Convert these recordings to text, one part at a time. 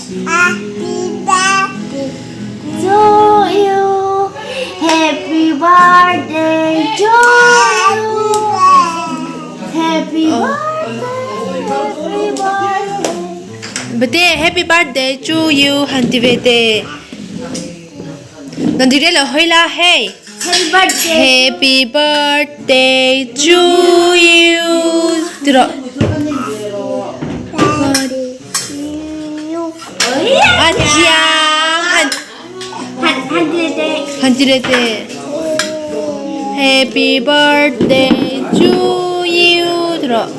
Happy birthday to you. Happy birthday to you. Happy birthday, happy birthday. Bate happy birthday to you han ti ve teh. Nan dire lo hoi la hei. Happy birthday. Happy birthday to you. Ti rawh. A thiam. Han Han ti le teh. Han ti le teh. Happy birthday to you. Ti rawh.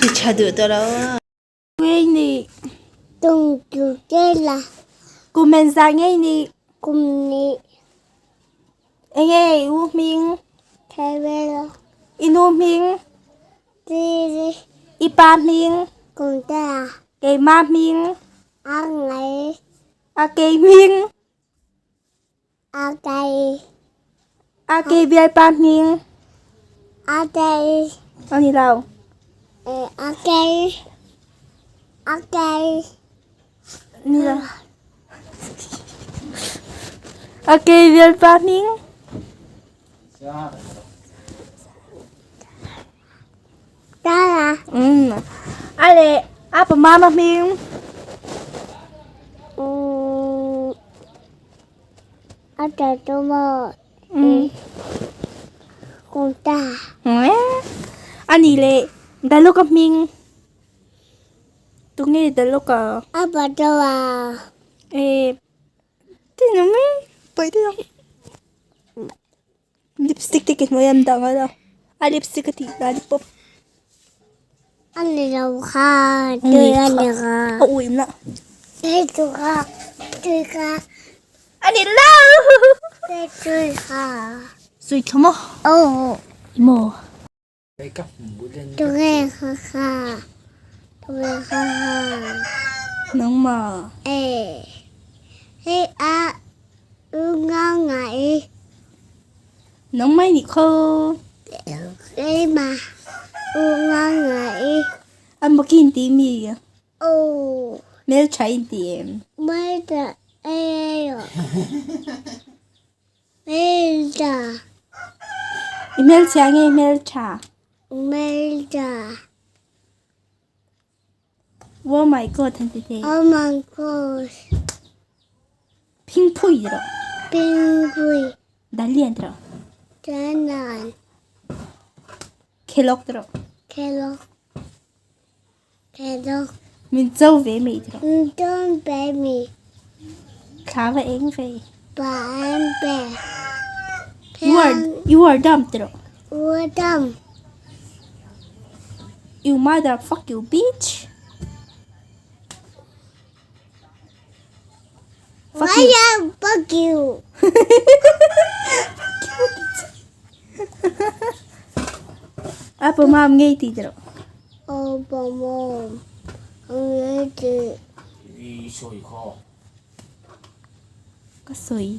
Ti tha duh tawh lo a. Ngei nih. Tung tu te la. Kum en za ngei nih. Kum nih. Enge i u hming? Thevelo. I nu hming? Tiri. I pa hming? Kumtea. Keimah hming? A ngai. A kei hming? A kei. A kei bialpa hming? A kei. A ni lo. A kei. A kei. Ni lo. A kei bialpa hming? Tara. A le a pa mama hming? A ta tu mo. Kum ta. A ni le Daluka hming? Tunge Daluka? A pa tu a. E Lipstick te ki hnuai an dang a lo a lipstick a tih lollipop. A ni lo kha tui a ni kha. A uih na. Tui tu kha tui kha. A ni lo. Tui kha. Sui tho maw? Aw. Maw. Tui kha kha tui kha kha. Nangmah. E. Hei a u nga ngai. Nangmah nih kho. Keimah u nga ngai. An makin ti mi. Oh. Hmelṭha in ti em? Hmelṭha e. Hmelṭha. I hmelchhia nge hmelṭha? Hmelṭha. Oh my god han ti thei. Oh my god. Phingphui ti rawh. Phingphui. Dalian ti rawh. Dalian. Khelok ti rawh. Khelok. Khelok. Min cho ve mi ti rawh. Min cho ve mi. Thla va eng ve. Va eng ve. You are dumb ti rawh. You are dumb. You mother fuck you bitch. Fuck you. Fuck you. Apa mam ngei ti ti rawh. Apa mam ngei ti. I sawi khaw. Ka sawi.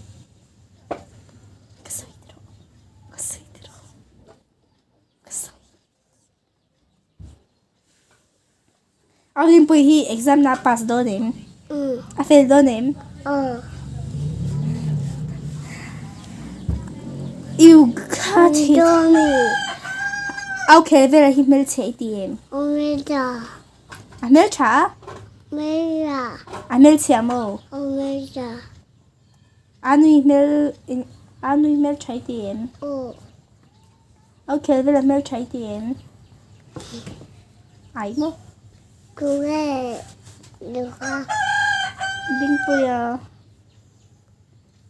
Ka sawi ti rawh. Ka sawi ti rawh. Ka sawi. A rinpui hi exam na pass dawn em? A fail dawn em? You got it. Au khel vel hi hmelchhe i ti em? A hmeltha? A hmelchhia maw? A nui hmel a nui hmeltha i ti em? Au khel vel a hmeltha i ti em? Ai maw? Tunge duha? Dingpuia.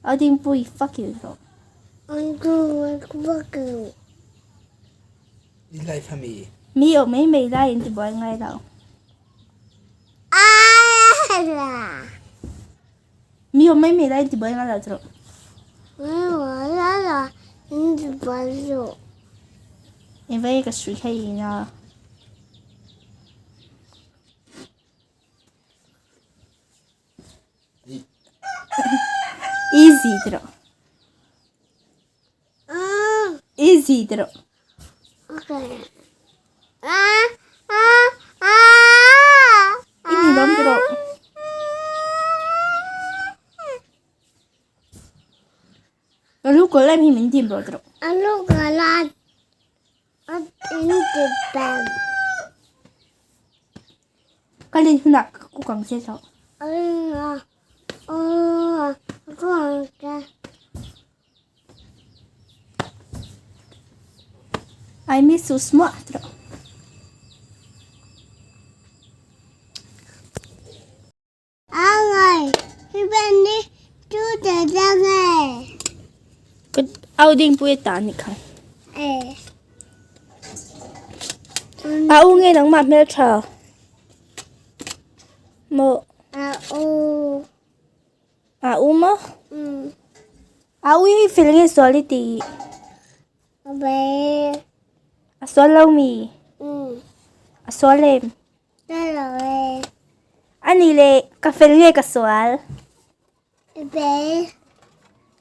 Au Dingpui fuck you rawh. Dingpui fuck you. I life ami. Mi awm mai mai lai in ti buai ngai lo. Mi awm mai mai lai in ti buai ngai lo chu rawh. Mi awm mai lai in ti buai lo. Engvai ka sui kha i na. Easy ti rawh. Easy ti rawh. Okay. I ni lo. kawlh em hi min dim rawh rawh. A lu kawlh a a in ti peng. Ka len hunah ka kuk ang che rawh. A a a kuk ang che. I miss you smart rawh. Au ding pui ta ni kha. A u nge nangmah hmel tha. Mo. A u. A u mo? A u hi fel nge sual i ti? A sual lo mi? A sual em? A nih leh ka fel nge ka sual?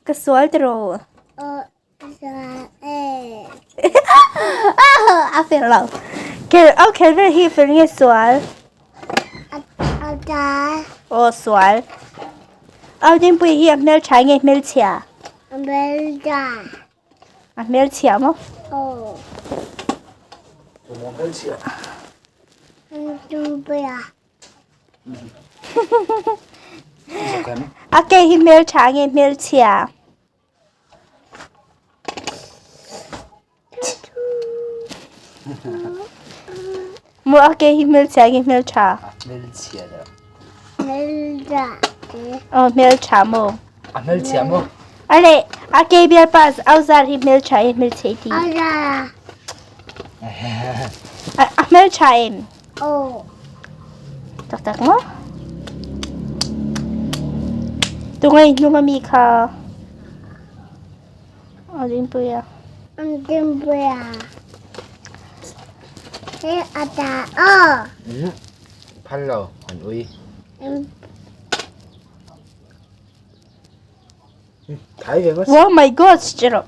Ka sual tiraw? A fel lo. Au khel vel hi fel nge sual? Aw sual. Au Dingpui hi a hmeltha nge hmelchhia? A hmelchhia maw? Aw. Maw hmelchhia. A ke hi hmeltha nge hmelchhia? Maw a ke hi hmelchhia nge hmeltha? A hmelchhia dah. Hmeltha. Aw hmeltha maw? A hmelchhia maw? Ale a ke bialpa au zar hi hmeltha e hmelchhe i ti. A hmeltha em? Aw. Tak tak maw? Tungai hnung ami kha. A Dinpuia. Dinpuia. He a ta aw. Phal lo an ui. Thái về mất. Oh my god, chiro.